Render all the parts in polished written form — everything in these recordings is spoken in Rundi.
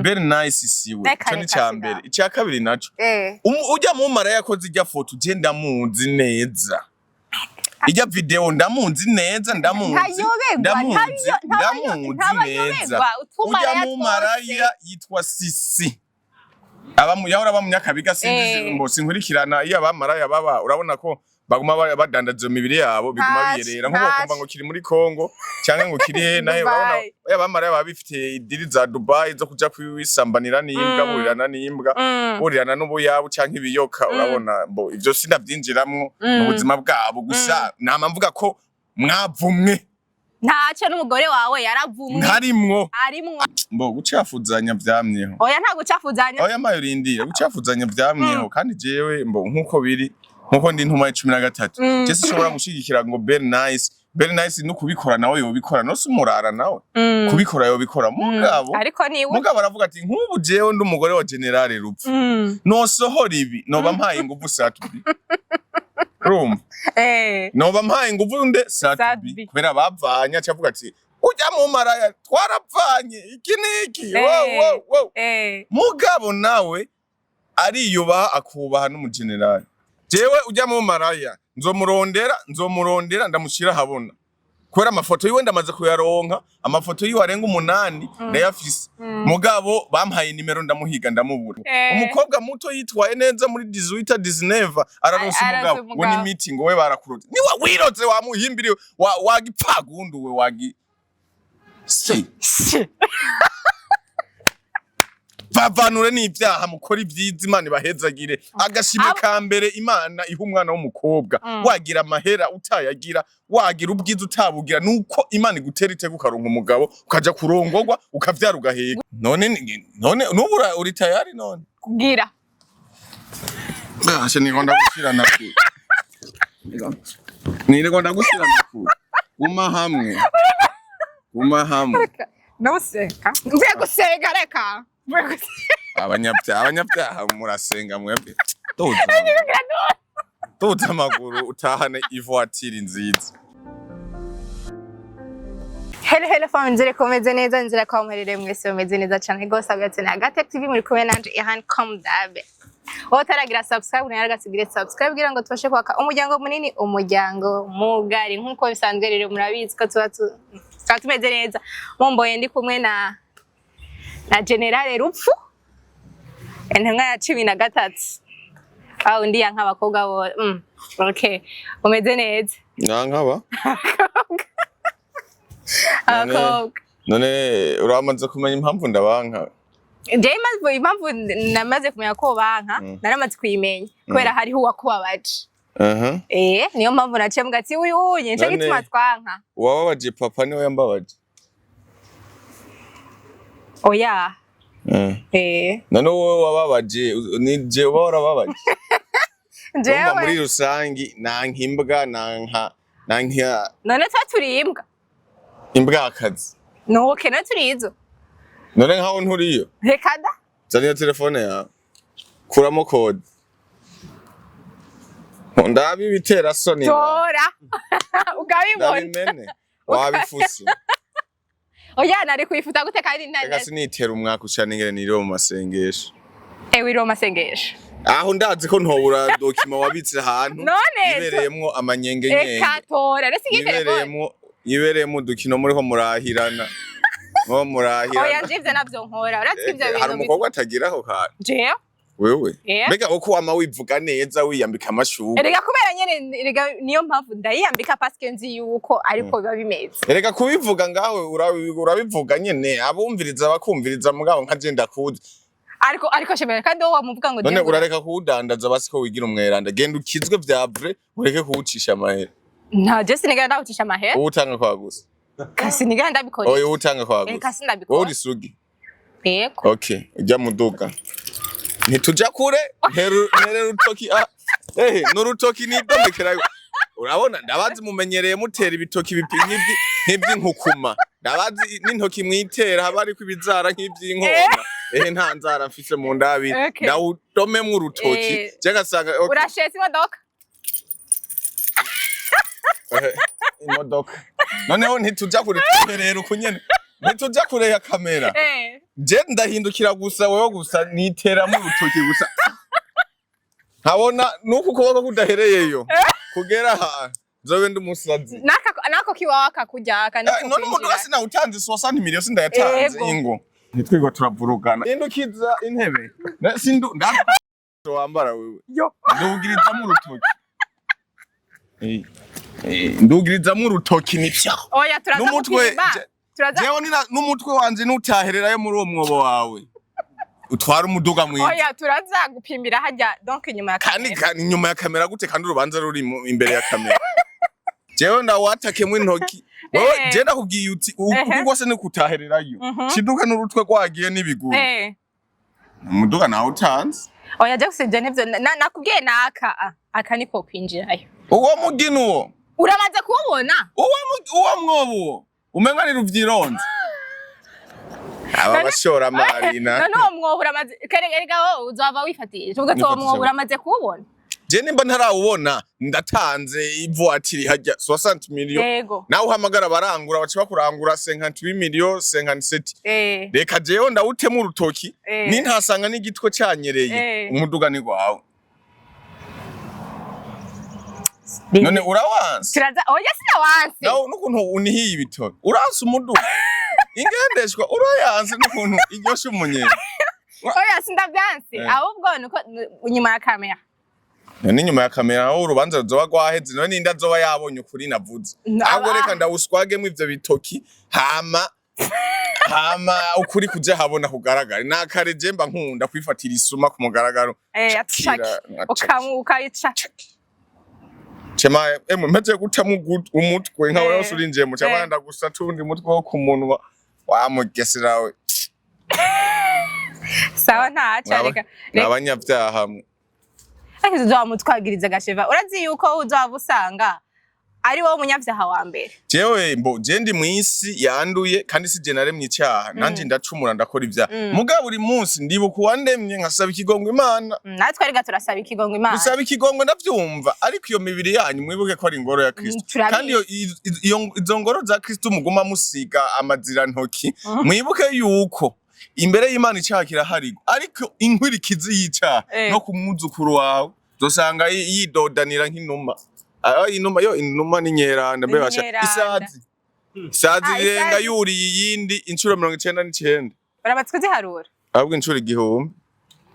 Belle Nice siwe. Reka, Ico ni reka, ca siga. mbere. Ica kabiri naco, ujya mu maraya yakoze ijya foto, je ndamuzi neza. Ijya video ndamuzi neza, ndamuzi. Ntayoberwa. Ndamuzi, ndamuzi neza. Ntabayoberwa. Ujya Utumaraya mu maraya yitwa Sisi, aba mu yahora aba mu Nyakabiga, sinzi ngo sinkurikirana. Iyo abamaraya baba, urabona ko baguma badandaza iyo mibiri yabo, biguma Ntaci, biyerera nko bakumva ntaci. ngo kiri muri Congo cyangwa ngo kiri he nahe. Urabona Dubai. iyo abamaraya baba bifite idiri za Dubai zo kuja kwisambanira n'imbwa, burirana n'imbwa, burirana n'ubuyabu canke ibiyoka. Urabona mbo ivyo sinavyinjiramwo mu buzima bwabo, gusa nama mvuga ko mwavumwe. Ntaco, n'umugore wawe yaravumwe. Ntarimwo. Arimwo. Mbo gucafuzanya vyamyeho. Oya, nta gucafuzanya. Oya, mayo rindira, gucafuzanya vyamyeho. Kandi jewe mbo nkuko biri, nkuko ndi intuma ya 13, je sinshobora gushigikira ngo Belle Nice, Belle Nice no kubikora nawe yobikora, no se umurara nawe kubikora yobikora, mugabo Ariko niwe. Mugabo aravuga ati: "Nk'ubu jewe ndi umugore wa General Rupfu, nosohora ibi, noba mpaye inguvu Sat-B." Urumva? Eh. Noba mpaye inguvu nde? Sat-B. Sat-B. Kubera bavanye, acavuga ati: "Ujya mu maraya twarapfanye iki n'iki." Wow, wow, wow. Mugabo nawe ariyubaha, akubaha n'umugenerali. Jewe ujya mu maraya nzomurondera, nzomurondera ndamushyira ahabona, kubera amafoto yiwe ndamaze kuyaronka. Amafoto yiwe arenga 8 ndayafise, mugabo bampaye nimero ndamuhiga ndamubura. Umukobwa muto yitwaye neza muri 18 19 araronsa Araronse umugabo, ngo ni umugabo. meeting, we barakuroze, niwe wiroze, wamuhimbiriwe, wagipfagunduwe wagi se vavanure n'ibyaha, mukora ibyiza, Imana ibahezagire. Agashimwe ka mbere Imana iha umwana w'umukobwa, wagira amahera utayagira, wagira ubwiza utabugira, nuko Imana igutera iteka ukaronka umugabo, ukaja kurongorwa, ukavyara, ugaheka. None none nubu uri tayari none? Kugira. Ashe, niko ndagushira nakure, niriko ndagushira nakure. Guma hamwe, guma hamwe. Ntuseka, mvuye gusenga, reka, mvuye gusenga. Abanyabyaha, abanyabyaha murasenga mwebwe. Tuza, tuza amaguru, utahane ivoitire nziza. Hello, hello fam, nzere ko meze neza, nzere ko muherereye mwese mumeze neza cyane rwose. Agatse na Gatech TV, muri kumwe nanje Ihan Comdabe. Wowe utaragira subscribe, nawe agasigire subscribe kugira ngo tubashe kwaka umuryango munini, umuryango mugari. Nk'uko bisanzwe rero, murabizi ko tuba tumeze neza. Mumboye ndi kumwe na General Rupfu, intumwa ya 13, aho undi yanka abakobwa bo. Okay, umeze neza? Nankaba. Abakobwa. None uramaze kumenya impamvu ndabanka? Jewe impamvu namaze kumenya ko banka, naramaze kuyimenya kubera hariho uwakubabaje. Eh, niyo mpamvu naciye mvuga ati uyu unye nico gituma twanka. Uwababaje papa niwe yambabaje? Oya. Eh. None wowe wababaje ni je uba warababaje? Urumva muri Jewe rusangi nanka imbwa, nanka None tuba turi imbwa? Imbwakazi. Nuke none turi izo. None nkaho nturiyo? Reka da. Zana iyo telefone yawe, kuramo code, ndabe ibitera soni. Tora ukabibona. Ndabimene wabifuse. Oya, nari kuyifuta gute kandi Reka sinitera umwaka ucana ingene niriwe mu masengesho. Ewe, iri mu masengesho. Aho ndazi ko ntobura document wabitse ahantu None ibereyemwo amanyengenyenge. Reka, tora rese iyi telefone. Ibereyemwo udukino muriho murahirana mwo Oya. murahirana. Nje ivyo navyo nkora, uretse ivyo Hari bintu umukobwa atagira aho kantu? Jewe. Wewe. Eh. Mbega uko wama wivuga neza, wiyambika amashurwe? Erega kubera nyene, erega niyo mpamvu ndayiyambika, parce nzi yuko ariko biba bimeze. Erega kubivuga ngawe urabivuga nyene, abumviriza bakumviriza, mugabo nka je ndakuzi. Ariko shemera kandi wowe wamuvuga ngo None jewe urareka kuwudandaza basi, ko wigira umweranda. Genda ukizwe vya vrai, ureke kuwucisha amahera. Nta, je sinigera ndawucisha amahera. Wowe utanga kwa gusa. Sinigera ndabikora. Oya, wowe utanga kwa Reka gusa. Wowe sindabikora. uri sugi? Yego. Okay, ujya muduga, ntituja kure. Ntere urutoki, ah ehe, n'urutoki nidomekerayo. Urabona ndabazi mumenyereye mutera ibitoki nk'ivy'inkukuma. Ndabazi n'intoki mwitera haba hariko ibizara nk'ivy'inkona. Ehe, nta nzara mfise mu ndabi. Ndawudomemwo urutoki. Je ngasanga okay. Urashetse imodoka. Ehe, imodoka noneho ntituja kure, tuherera uku nyene. Ntituja kure ya kamera. Je ndahindukira gusa, wewe gusa niteramo urutoki gusa, nkabona nuko ukuboko kudahereyeyo kugera aha, nzobe ndi umusazi. Nako kiwawa kakujya aka niko None umuduga kwinjira. Sinawutanze 60 millions, sindayatanze. Ego. Ingo ntitwigwa turavurugana, hindukiza intebe. Sindu wambara wewe. Yo. Ndugirizamo urutoki. Ndugirizamo urutoki ni pya. Oya, turaza N'umutwe gupima. Turaza. Jewe n'umutwe wanje nutahererayo muri uwo mwobo wawe utwara umuduga mwiza. Oya, turaza gupimira hajya, donc inyuma ya Kandi kamera. kandi inyuma ya kamera gute kandi urubanza ruri imbere ya kamera? Jewe ndawatakemwo intoki wewe. Je ndakubwiye uti uku rwose ni kutahererayo, shiduka n'urutwe rwagiye n'ibiguru. Umuduga nawe utanze. Oya, je gusa ivyo nivyo nakubwiye naka aka niko kwinjirayo. Uwo mugina uwo. Uramaze kuwubona? Uwo mwobo uwo umenga ni ruvyironze aba bashoramari na None uwo mwobo uramaze kare, erega wowe uzova wifatisha ubwo uwo Nifatisha. mwobo uramaze kuwubona? Je nimba ntarawubona, ndatanze ivoitire hajya 60 millions. Nawe uhamagara barangura, baca bakurangura 58 millions, 57. Reka jewe ndawutema urutoki. Nintasanga n'igitwe canyereye, umuduga ni gwawe. None urawanse? Turaza, oya, sinawanse. Nawe n'ukuntu unihiye ibitoro, uranse umuduga, ingendeshwa urayanse, n'ukuntu iryoshe umunyenga. Oya, sindavyanse. Ahubwo nuko inyuma ya kamera. None inyuma ya kamera aho urubanza ruzoba rwaheze, none ninde azoba yabonye ukuri navuze? Ahubwo reka ndawuswagemo ivyo bitoki, hama ukuri kuja habona kugaragara. Nakare je mba nkunda kwifatira isuma ku mugaragaro. Atushaki. Kira, ukayica. Chema emwe mpeje gutamwo umutwe nkabona wose urinjiye mu chama, ndagusa tundi mutwe wo ku munwa wa mugesera we. Sawa, ntaco. Reka reka. Abanyabyaha mwe. Ariko uzamutwagiriza gasheva, urazi yuko uzaba usanga ari wowe umunyavyaha wa mbere. Jewe mbo je ndi mw'isi yanduye, kandi si je naremye icyaha, nanje ndacumura, ndakora ibyaha. Mugabo buri munsi ndibuka uwandemye, nkasaba ikigongwe Imana. Natwe rega turasaba ikigongwe Imana. Gusaba ikigongwe ndavyumva, ariko iyo mibiri yanyu mwibuke ko ari ingoro ya Kristo. Turabizi. Kandi iyo izo ngoro za Kristo muguma musiga amazirantoki, mwibuke yuko imbere y'Imana icyaha kiraharigwa, ariko inkwirikizi y'icyaha no ku mwuzukuru wawe uzosanga yidodanira nk'inuma. Ah, inuma yo, inuma ni nyeranda mbe basha. Inyeranda. Isazi Ah, irenga isazi. yuriye iyindi inshuro 99. Urabatse kuziharura? Ahubwo inshuro 1000.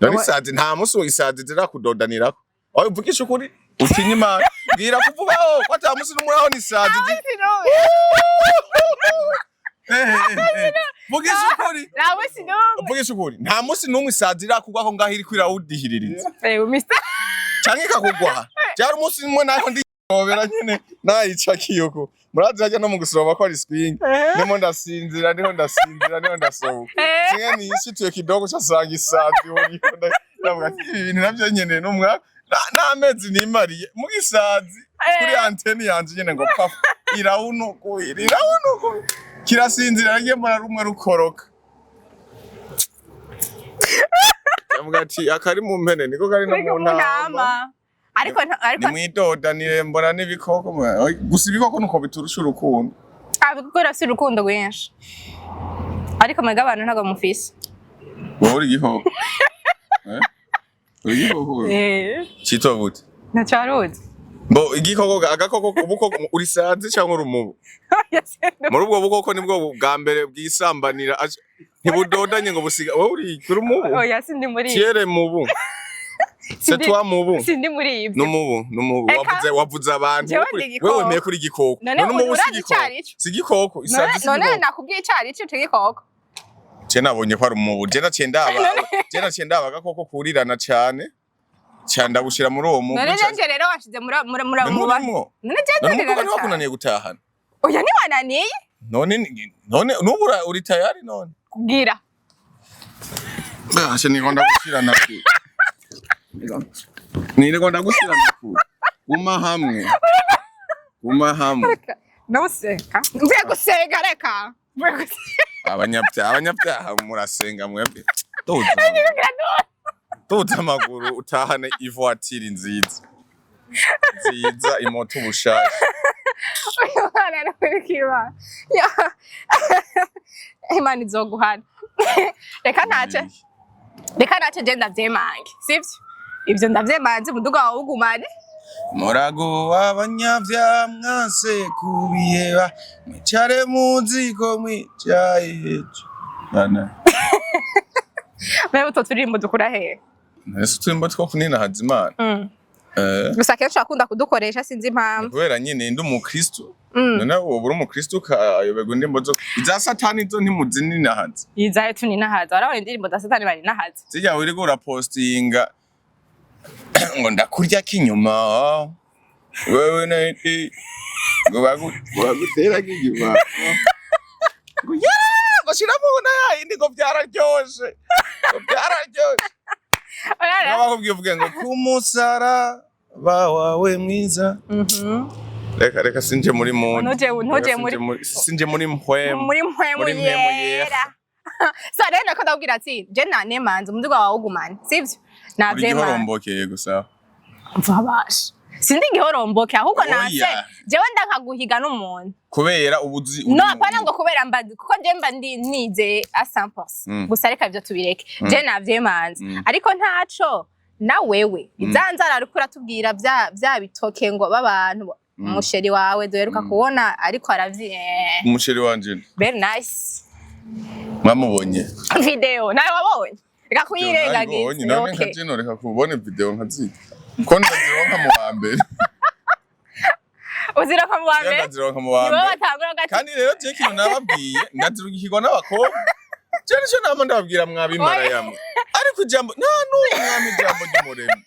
None isazi, nta musi isazi zirakudodanirako? Aho uvugisha ukuri, utinya Imana, bwira kuvugaho ko ata musi n'umwe urabona isazi. Vugisha ukuri. Nta musi n'umwe. Vugisha ukuri, nta musi n'umwe isazi irakugwako ngaho iriko irawudihiririza Mister. canke ikakugwa? Byari umunsi umwe naho ndi hobera nyene nayicakiyoko, murazi harya no mu gusoroma ko ari swing, ndimo ndasinzira, niho ndasinzira, niho ndasohoka, kimwe nishituye kidogo casanga isazi uriko. Ndavuga ati ibi bintu navyo nyene n'umwaka n'amezi nimariye mu gisazi kuri anteni yanje nyene, ngo pafu, irawunukuye, irawunukuye, kirasinzira, nagiye mbona rumwe rukoroka. Ndavuga ati akari mu mpene niko kari no mu ntama. Ntama, ariko ariko Nimwidodanire, mbona n'ibikoko gusa ibikoko nuko biturusha urukundo. Kuko birafise urukundo rwinshi, ariko mwebwe abantu ntabwo mufise. Wowe uri igikoko. Eh? Uri igikoko wewe? Citwa gute? Ntaco waruzi. Mbo igikoko, agakoko, ubukoko, uri sazi cyangwa uri umubu? Muri ubwo bukoko nibwo bwa mbere bwisambanira, ntibudodanye ngo busiga. Wowe uri umubu? Oya, sindi muri ivyo. Tiere mubu, c'est toi mubu. Sindi muri ivyo. N'umubu, n'umubu. Eka. Wavuze abantu. Jewe ndi igikoko. Wewe wemeye kuri igikoko. None None umubu si urazi igikoko? icari ico? Si igikoko isazi, si None igikoko. nakubwiye icari ico, ico gikoko. Je nabonye ko ari umubu. Je naciye ndaba agakoko kurirana cane cyane, ndagushira muri uwo mubu. None nje rero washize muri None mu ba- urimwo. None je None umuduga ndurirana cane. ntiwakunaniye gutahana? Oya, ntiwananiye. None nubu uri tayari none? Kubwira. Ashe niko ndagushirana kure. Niko ndagushirana kure. Guma hamwe. Guma hamwe. Ntuseka, mvuye gusenga, reka, mvuye gusenga. Abanyabyaha murasenga mwebwe. Duza. Duza amaguru utahane ivoitire nziza. Nziza, imoto ubushasha. Uyu mwana arakurikira. Imana izoguhana. Reka ntace, reka ntace, je ndavyemange, sivyo? Ivyo ndavyemanze, umuduga wawe ugumane. Murago w'abanyavyaha mwanse kubiheba, mwicare mu ziko mwicaye hejuru. Bana. Mbega utwo turirimbo dukura hehe? Ese uturimbo two kuninahaza Imana? Gusa kenshi akunda kudukoresha, sinzi impamvu. Kubera nyine ndi umukristo. None woba uri umukristo ukayoberwa indirimbo zo iza Satani, zo ntimuzininahaza? Izaye tuninahaza, warabona indirimbo za Satani barinahaza. Zijya wiriko urapostinga ngo ndakurya k'inyuma wewe nati ngo bagutera k'inyuma, ngo ya ngo shiramo na yindi, ngo byararyoshe, ngo byararyoshe. Urara? Bakubwiye uvuge ngo kumusaraba wawe mwiza. Reka, reka, sinje muri mood. Ntuje Reka sinje muri mpwemu. Muri mpwemu. Muri mpwemu. Yera. So rero nako ndabwira ati je nanemanze, umuduga wawe ugumane, sivyo? Uri Navyemanze. Igihorombokeye gusa. Mvabasha, sindi igihoromboke, ahubwo Oya. nase jewe ndankaguhiga n'umuntu. Kubera ubuzi. No, apana ngo kubera mba, kuko je mba ndi nizeye a 100%. Gusa reka ivyo tubireke, je navyemanze. Ariko ntaco, na wewe izanzara ariko uratubwira vya bitoke ngo b'abantu, umuchéri wawe duheruka kubona ariko aravyi Umuchéri wanje? Very nice. Mwamubonye? Video nawe wabonye, reka Nabibonye. kuyirengagiza. None Okay. nka jeno, reka kubona video nkaziga ko ndazironka mu wa mbere. Uzironka mu wa Iyo mbere? Ndazironka mu wa Nibo mbere. batangura gati. Kandi rero je kintu nababwiye, ndazirungikirwa n'abakobwa. Je nico nama ndababwira, mwabimara yamwe, ariko ijambo nta n'umwe mwami, ijambo ry'umuremyi,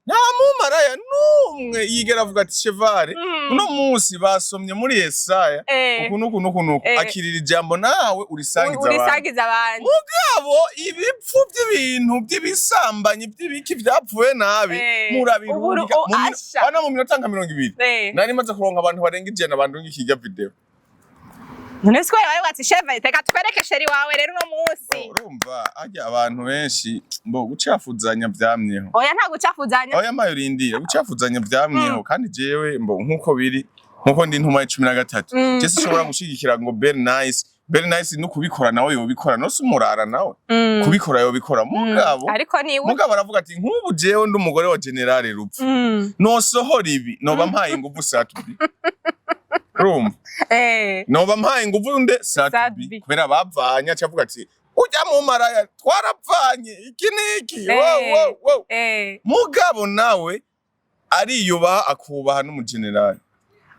nta mumaraya n'umwe yigera avuga ati chevare uno munsi basomye muri Yesaya uku n'uku n'uku n'uku, akirira ijambo nawe urisangiza abantu. Urisangiza abandi. Mugabo ibipfu by'ibintu by'ibisambanyi by'ibiki byapfuye nabi murabirungika Asha. bana mu minota nka 20. Nari maze kuronka abantu barenga 100 bandungika irya video. None siko bari bati cheve, reka twereke chéri wawe rero uno munsi. Urumva harya abantu benshi mbo gucafuzanya vyamyeho. Oya, nta gucafuzanya. Oya, mayo urindira, gucafuzanya vyamyeho. Kandi jewe mbo nkuko biri, nkuko ndi intuma ya 13, je sinshobora gushigikira ngo Very Nice. Very Nice no kubikora nawe yobikora, no se umurara nawe kubikora yobikora, mugabo Ariko niwe mugabo aravuga ati nk'ubu jewe ndi umugore wa General Rupfu, nosohora ibi noba mpaye inguvu Satubi, urumva? Noba mpaye inguvu nde? Satubi. Sat-B. Kubera bavanye, aca avuga ati ujya mu maraya twarapfanye iki n'iki, wow, wow, wow. Mugabo nawe ariyubaha, akubaha n'umugenerali.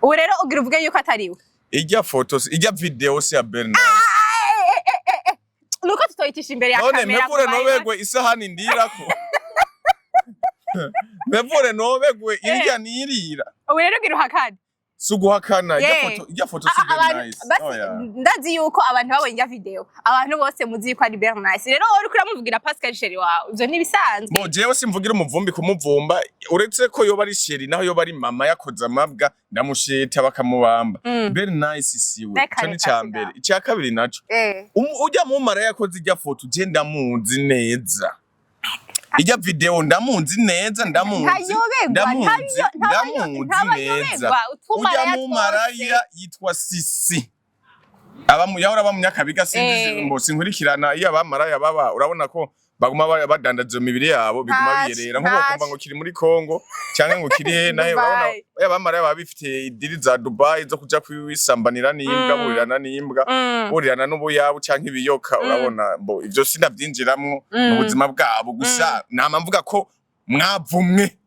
Ubu rero ugira uvuge yuko atari we? Ijya foto ijya video si ya Bernard. Nuko tutoyitisha imbere ya None kamera. mpevure Kuva nobegwe isahani ndirako, mpevure nobegwe irya nirira. Ubu rero ugira uhakane? Si uguhakana, ijya foto, ijya foto si Abantu Bernice. basi. Oya. Ndazi yuko abantu babonye ijya video, abantu bose muzi yuko ari Bernice. Rero wowe uriko uramuvugira Pascal chéri wawe, ivyo ntibisanzwe. Bo jewe simvugira umuvumbi kumuvumba, uretse ko yoba ari chéri naho yoba ari mama yakoze amabwa, ndamusheta bakamubamba. Bernice siwe. Reka, Ico ni reka, ca siga. mbere. Ica kabiri naco, ujya mu mara yakoze ijya foto, je ndamuzi neza. Ijya video ndamuzi neza, ndamuzi. Ntayoberwa. Ndamuzi, ndamuzi neza. Ntabayoberwa. Ujya Utumaraya mu maraya yitwa Sisi. Aba mu yahora aba mu Nyakabiga, sinzi ngo sinkurikirana iyo abamaraya baba, urabona ko baguma badandaza iyo mibiri yabo, biguma Ntaci, biyerera nko bokumva ntaci. ngo kiri muri Kongo canke ngo kiri he nahe, urabona Dubai. ya bamaraya baba bifitiye idiri za Dubai zo kuja kwisambanira n'imbwa, burirana n'imbwa, burirana n'ubuyabu canke ibiyoka. Urabona mbo ivyo sinavyinjiramwo mu buzima bwabo, gusa nama mvuga ko mwavumwe.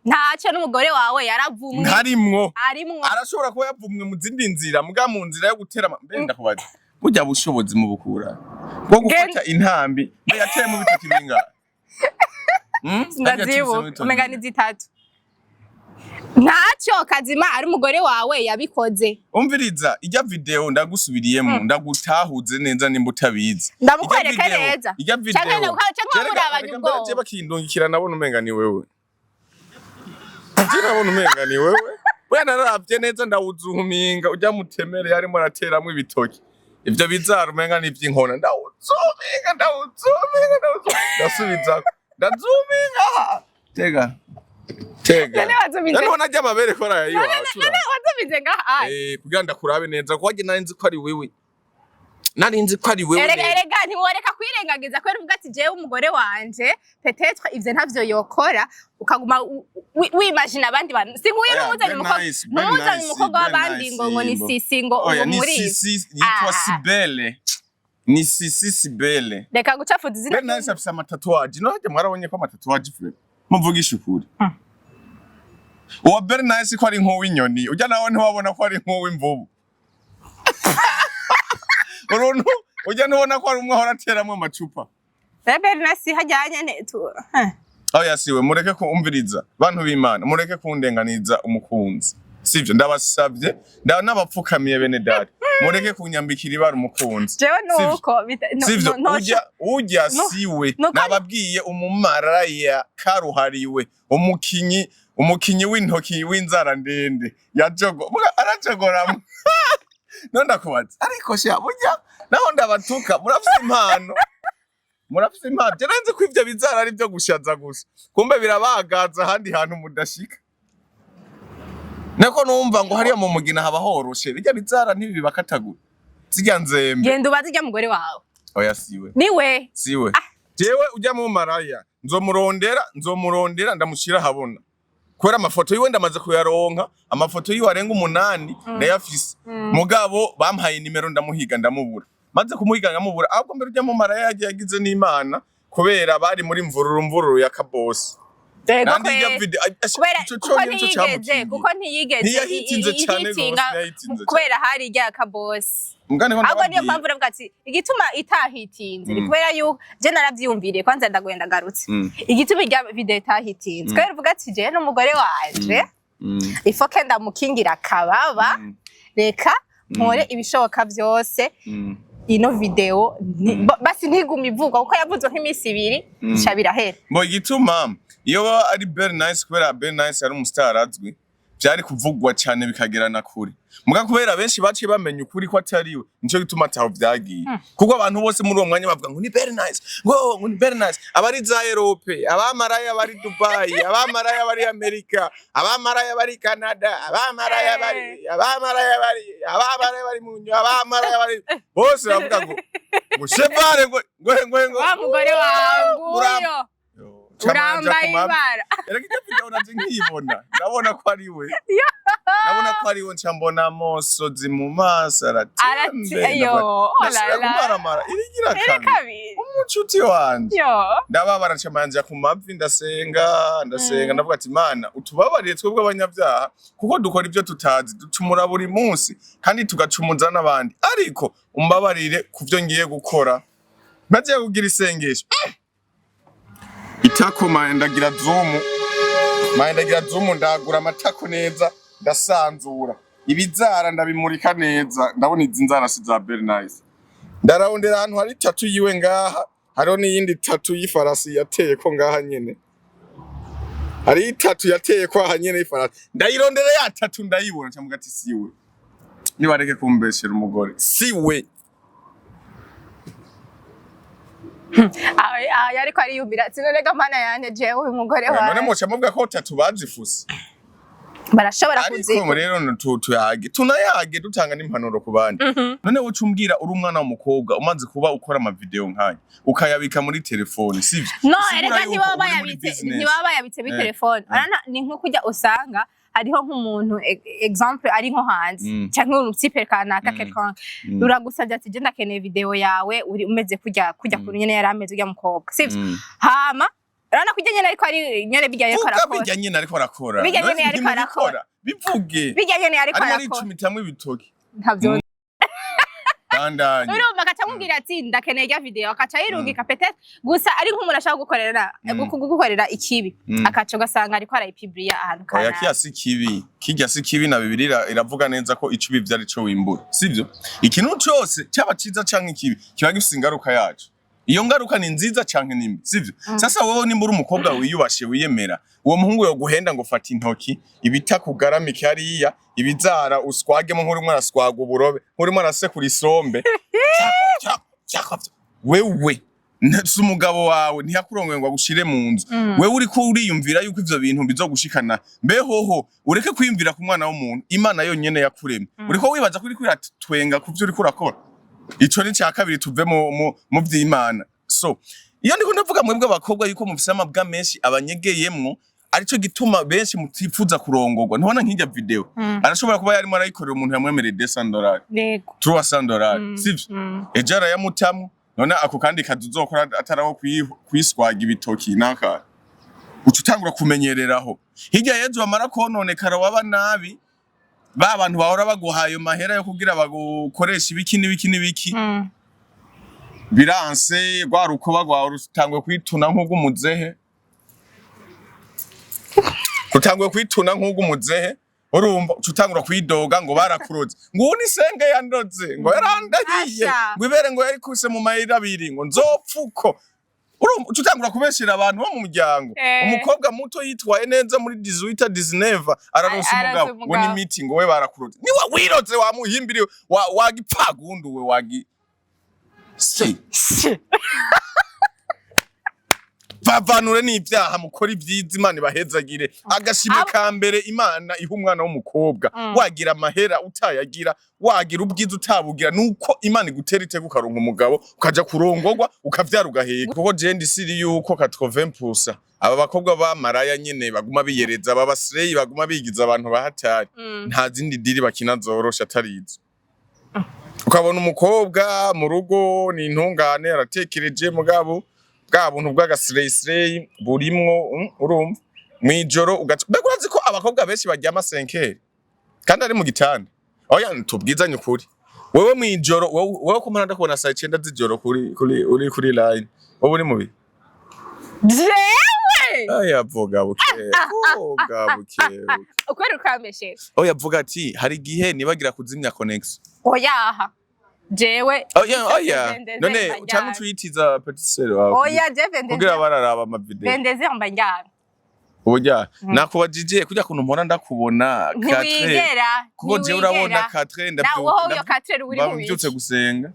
Ntaco, n'umugore wawe yaravumwe. Ntarimwo. Arimwo. Arashobora kuba yavumwe mu zindi nzira, muga mu nzira yo gutera mbe ndakubaza, burya bushobozi mu bukura bwo gufata intambi, mbe yateye mu bitoki bingahe? Ndavyibuka, umenga ni zitatu. Ntacyo, kazima ari umugore wawe yabikoze. Umviriza, ijya video ndagusubiriyemo, ndagutahuze neza nimba utabizi. Ndamukwereke Ijya video, neza. ijya video. Canke wamurabanye Reka mbere ubwoba. je bakindungikira nabona umenga ni wewe. Je nabona umenga ni wewe. Buriya nararavye neza, ndawuzuminga ujya mutemere yarimo arateramwo ibitoki. Ivyo bizara umenga ni ivy'inkona, ndawuzuminga, ndawuzuminga, ndawuzuminga, ndasubizako, ndazuminga. Tega. Tega. None wazumize. Noneho najya amabere ko arayiwacu. Wazumize ngaha ayi. Eh, kugira ndakurabe neza, kuko nari nzi ko ari wewe. Nari nzi ko ari wewe. Erega Neza. erega ntiworeka kwirengagiza kubera uvuga ati jewe umugore wanje peut-être ivyo ntavyo yokora, ukaguma wimagina abandi bantu. Si nguyu Oya, n'umuzanye very umukobwa nice, very n'umuzanye nice, umukobwa very w'abandi nice, ngo ni Simbo. Sisi ngo Oya, ngo ni muri Sisi yitwa Ah. Sibele. Ni Sisi Sibele. Reka gucafuza izina. Very nice afise amatatouage. No hajya mwarabonye ko amatatouage frère. Muvugisha ukuri. Uwa very nice ko ari nk'uw'inyoni. Ujya nawe ntiwabona ko ari nk'uw'imvubu. Uruntu ujya ntubona ko ari umwe ahora ateramwo amacupa. Very nice hajyanye ne tu eh. Oya, siwe, mureke kumviriza. Bantu b'Imana, mureke kundenganiza umukunzi. Sivyo, ndabasavye, n'abapfukamiye bene data. Mureke kunyambikira ibara umukunzi. Jewe Sivyo. nuko Sivyo, no ujya ujya no- siwe. nuko Nababwiye umumaraya karuhariwe, umukinyi w'intoki w'inzara ndende yajogo muga arajogoramwo. None ndakubaza, ariko sha burya naho ndabatuka, murafise impano, murafise impano. Je nzi ko ivyo bizara ari vyo gushaza gusa, kumbe birabagaza ahandi hantu mudashika. Nako numva ngo hariya mu mugina haba horoshe, bijya bizara ntibibakatagura zirya nzembe. Genda ubaze ujya mugore wawe. Oya, siwe. Niwe. Siwe. Jewe ujya mu maraya nzomurondera, nzomurondera ndamushira habona, kubera amafoto yiwe ndamaze kuyaronka. Amafoto yiwe arenga 8 ndayafise, mugabo bampaye nimero ndamuhiga ndamubura. Maze kumuhiga nkamubura, ahubwo mbere ujya mu maraya yagiye yagize n'Imana, kubera bari muri mvururu mvururu ya kabosi. Yego. Nandi ijya Kwe. video Kubera ico kuko conyene nico ntiyigeze camukingiye. Kuko ntiyigeze Ntiyahitinze cane gose, ihitinga ntiyahitinze cane. kubera hari rya kabosi. Mugani ho Ahubwo niyo ndababwiye. mpamvu uravuga ati igituma itahitinze ni kubera yuko je naravyumviriye kwanza, ndagoye ndagarutse. Igituma irya video itahitinze kubera uvuga ati jewe n'umugore wanje ifoke ndamukingira akababa, reka nkore ibishoboka byose ino video basi ntigume ivugwa, kuko yavuzwe nk'iminsi 2 bica birahera. Ngo igituma iyo baba ari Very Nice, kubera Very Nice ari umustar azwi, vyari kuvugwa cane bikagera na kure. Muga kubera benshi baciye bamenya ukuri ko atariwe, nico gituma ataho vyagiye, kuko abantu bose muri uwo mwanya bavuga ngo ni Very Nice, ngo ni Very Nice. Abari za Europe, abamaraya bari Dubai, abamaraya bari Amerika, abamaraya bari Canada, abamaraya bari mu abamaraya bari bose bavuga ngo Chevale ngo Wa mugore wawe nguyo. Yo, camanja urambaye ku mavi. Ibara. Erega ijya video naje nkiyibona, ndabona ko ari we, ndabona ko ari we, nca mbona amosozi mu maso arati aratembe. yo, oh la Ndasubira la. kumaramara irigira iri kabiri. Kabiri. Umucuti wanje. Yo. Ndababara, nca manja ku mavi, ndasenga, ndasenga, ndavuga ati: "Mana, utubabarire twebwe abanyabyaha, kuko dukora ibyo tutazi, ducumura buri munsi kandi tugacumuza n'abandi, ariko umbabarire ku byo ngiye gukora." Maze kugira isengesho itako ndagira zoom, ndagira zoom, ndagura amatako neza, ndasanzura ibizara, ndabimurika neza, ndabona izi nzara si za Very Nice. Ndarondera ahantu hari tattoo yiwe ngaha, hariho n'iyindi tattoo y'ifarasi yateye ko ngaha nyene, hari itattoo yateye ko aha nyene y'ifarasi. Ndayirondera ya tattoo ndayibona, ncamuga ati: "Siwe, nibareke kumbeshera umugore, siwe." Ah, yariko ariyumvira ati: "None ga Mana yanje, jewe uyu mugore None wawe." muca muvuga ko tattoo bazifuse? Barashobora Ariko kuzikora. rero tuyage, tunayage, dutanga n'impanuro ku bandi. None woca umbwira, uri umwana w'umukobwa umaze kuba ukora amavideo nk'aya ukayabika muri telefone, sivyo? No. Bisigura Erega yuko ntibaba uri muri bayabitse business. Ntibaba bayabitse muri telefone. Urabona, ni nko kujya usanga hariho nk'umuntu, exemple, ari nko hanze canke umutype kanaka quelconque uragusabye ati: "Je ndakeneye video yawe uri umeze kurya kuntu nyene yari ameze urya mukobwa," sivyo? Hama urabona kurya nyene ariko ari nyene bijya ariko Vuga. arakora. Bijya nyene ariko arakora. Bijya None nyene ariko ntimubikora? arakora. Bivuge. Bijya nyene ariko Arimo arakora. aricumitamwo ibitoki. Ntavyo. Bandanye. Urumva, agaca amubwira ati: "Ndakeneye irya video," akaca yirungika. Peut-être gusa ari nk'umuntu ashaka gukorera gukorera ikibi, akaca ugasanga ariko arayipibriya ahantu Oya. kanaka. Kiya si kibi, kirya si kibi. Na Bibiliya iravuga neza ko ico ubivye ari co wimbura, sivyo? Ikintu cose cyaba ciza canke ikibi kiba gifise ingaruka yaco. Iyo ngaruka ni nziza canke ni mbi, sivyo? Sasa wowe nimba uri umukobwa wiyubashe, wiyemera, uwo muhungu yoguhenda ngo fata intoki ibitakugaramike hariya, ibizara uswagemo nk'urimwo araswaga uburobe, nk'urimwo arasekura isombe. Wewe Si umugabo wawe, ntiyakurongoye ngo agushire mu nzu. Wewe uriko uriyumvira yuko ivyo bintu bizogushikana. Mbehoho ureke kwiyumvira ku mwana w'umuntu, Imana yonyene yakuremye. Uriko wibaza ko uriko uratwenga ku vyo uriko urakora. Ico ni ca kabiri, tuve mu vy'Imana. So iyo ndiko ndavuga mwebwe abakobwa yuko mufise amabwa menshi abanyegeyemwo, arico gituma benshi mutifuza kurongorwa. Ntubona nk'irya video, arashobora kuba yarimo arayikorera umuntu yamwemereye $200, $300, sivyo? Ejo arayamutamwo. None ako kandi kazi uzokora ataraho kwiswaga ibitoki naka, uca utangura kumenyereraho. Hirya y'ejo wamara kononekara, waba nabi, ba bantu bahora baguha ayo mahera yo kugira bagukoresha ibiki n'ibiki n'ibiki, biranse. Rwa rukoba rwawe rutanguye kwituna nk'urw'umuzehe, rutanguye kwituna nk'urw'umuzehe. Urumva uca utangura kwidoga ngo barakuroze, ngo ubu ni senge yandoze, ngo yarandahiye, Asha. ngo ibere ngo yarikuse mu mayira abiri, ngo nzopfuko. Urumva uca utangura kubeshera abantu bo mu muryango. Umukobwa muto yitwaye neza muri 18, 19, araronsa Araronse umugabo, ngo ni umugabo. miti, ngo we barakuroze. Niwe wiroze, wamuhimbiriwe, wagipfagunduwe, wagi se vavanure n'ibyaha, mukora ibyiza, Imana ibahezagire. Agashimwe ka mbere Imana iha umwana w'umukobwa, wagira amahera utayagira, wagira ubwiza utabugira, nuko Imana igutera iteka ukaronka umugabo, ukaja kurongorwa, ukavyara, ugaheka. Kuko je ndi sûr yuko 80% aba bakobwa b'amaraya nyene baguma biyereza, aba basireyi baguma bigiza abantu bahatari, nta zindi deal bakina zoroshe atari izo. Ukabona umukobwa mu rugo ni intungane, aratekereje, mugabo bwa buntu bw'agasireyi burimwo, urumva mwijoro ugaca. Mbega urazi ko abakobwa benshi baryama 5 heures kandi ari mu gitanda? Oya, tubwizanye ukuri. Wewe mwijoro, wewe ko mpora ndakubona saa 9 z'ijoro kuri uri kuri line, wowe uri mubi? Jewe? Oya, vuga buke, vuga buke buke. Ukweri ukambeshe. Oya, vuga ati hari igihe nibagira kuzimya connection. Oyaha, jewe Oya, oya. Vendeze None mba cyangwa ndyamye. ucuyitiza petite sœur wawe Oya, je kugira 22 bararaba amavideo. 22 mba ndyamye. Uburya nakubajije kujya kuntu mpora ndakubona 4 Ntiwigera. Kuko jewe urabona 4 Na wowe iyo 4 uri mu mbyutse gusenga,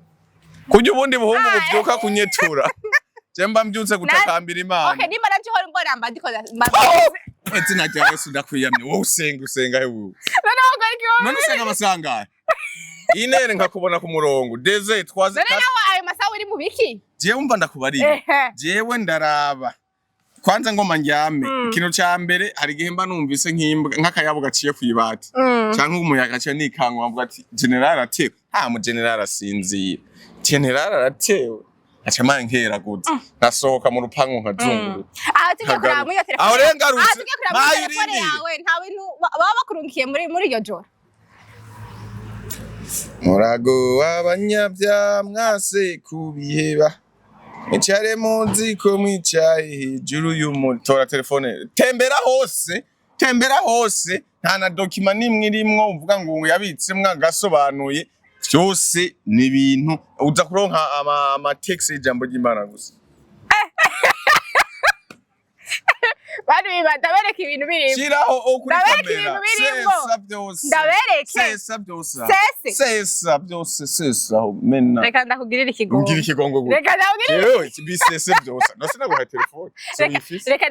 kurya ubundi buhungu buvyuka kunyetura, je mba mbyutse gutakambira Imana. Okay, nimba navyo uhora umbona, mba ndiko mba Oh! Izina rya Yesu, ndakwiyamye. Wowe usenga, usenga he wewe? Noneho ngo ariko None usenga amasangahe? Inere nkakubona ku murongo deze twaze. None nawe ayo masaha uri mu biki? Jewe umva, ndakubariye. Jewe ndaraba kwanza ngoma ndyame. Ikintu ca mbere, hari igihe mba numvise nk'imbwa, nk'akayabu gaciye kw'ibati canke umuyaga gaciye, nikanga bavuga ati general aratewe. Ha mu general asinziye, general aratewe, aca maye nkeraguza, nkasohoka mu rupangu, nkazunguruka. Aha tugiye kuraba muri iyo telefone. Aho rero ngarutse. Aha tugiye kuraba muri telefone Mayirindire. yawe, nta bintu baba bakurungikiye muri iryo joro. Murago w'abanyabyaha mwase kubiheba, mwicare muzi ko mwicaye hejuru y'umutora. Telefone tembera hose, tembera hose, nta na document n'imwe irimwo uvuga ngo yabitsemwo agasobanuye. Vyose ni ibintu uza kuronka ama texte y'ijambo ry'Imana gusa. Bari ndabereka ibintu birimo. Shiraho o kuri Ndabereka kamera. ibintu birimwo. Sesa byose. Ndabereke. Sesa byose. Sese. Sesa byose, sesa aho mena. Reka ndakugirira ikigongo. Ngira ikigongo gute? Reka ndakugirire. Jewe bisese byose, nose naguhaye telefone. Reka Suyifise. reka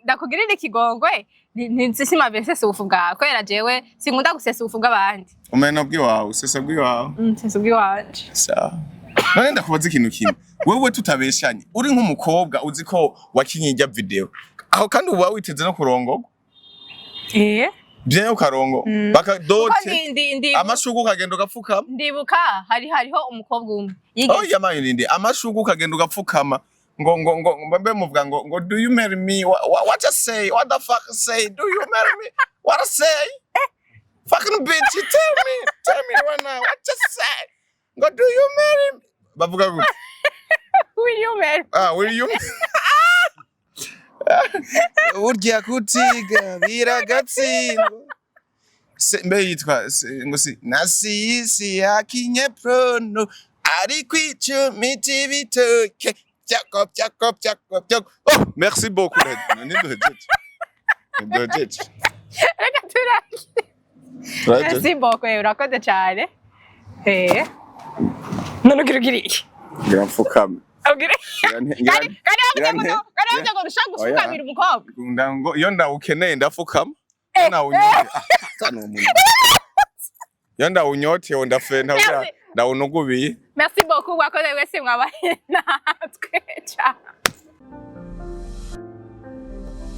ndakugirira ikigongwe. Ntisima sesa ubufu bwawe, kubera jewe sinkunda gusesa ubufu bw'abandi. Umena bw'iwawe, sesa bw'iwawe. Sesa ubw'iwanje. Sawa. None ndakubaza ikintu kimwe, wewe tutabeshanye, uri nk'umukobwa uzi ko wakinye irya video aho, kandi uba witeze no kurongorwa, bien ukarongo baka Kuko dote, ndi amashurwe ukagenda ugapfukama. Ndibuka hariho umukobwa umwe yigeze Oh, yamayirinde amashurwe, ukagenda ugapfukama, ngo mbe muvuga ngo "Do you marry me?" What you say? What the fuck say? "Do you marry me?" What I say? Fucking bitch, you tell me, tell me right now what you say. Ngo "Do you marry me?" Bavuga gute? "Will you marry?" Ah, "Will you?" Burya kutiga biragatsindwa. Mbe yitwa ngo si nasisi yakinye prono ari kwicumita ibitoke byako byako byako byako. Oh, merci beaucoup. Ntiduhejeje, ntiduhejeje. Reka turangize. Turahejeje. Merci beaucoup, urakoze cyane. None ugira iki? Ngira mfukame. Ubwire. Kandi wavuze ngo kandi wavuze ngo ushaka gufukamira umukobwa. Ngo iyo ndawukeneye ndafukama. Iyo ndawunyotewe, ah, sana umuntu. Iyo ndawunyotewe ndafenta kugira Merci. ndawunugubiye. Merci beaucoup, wakoze wese mwabaye natwe. Ciao.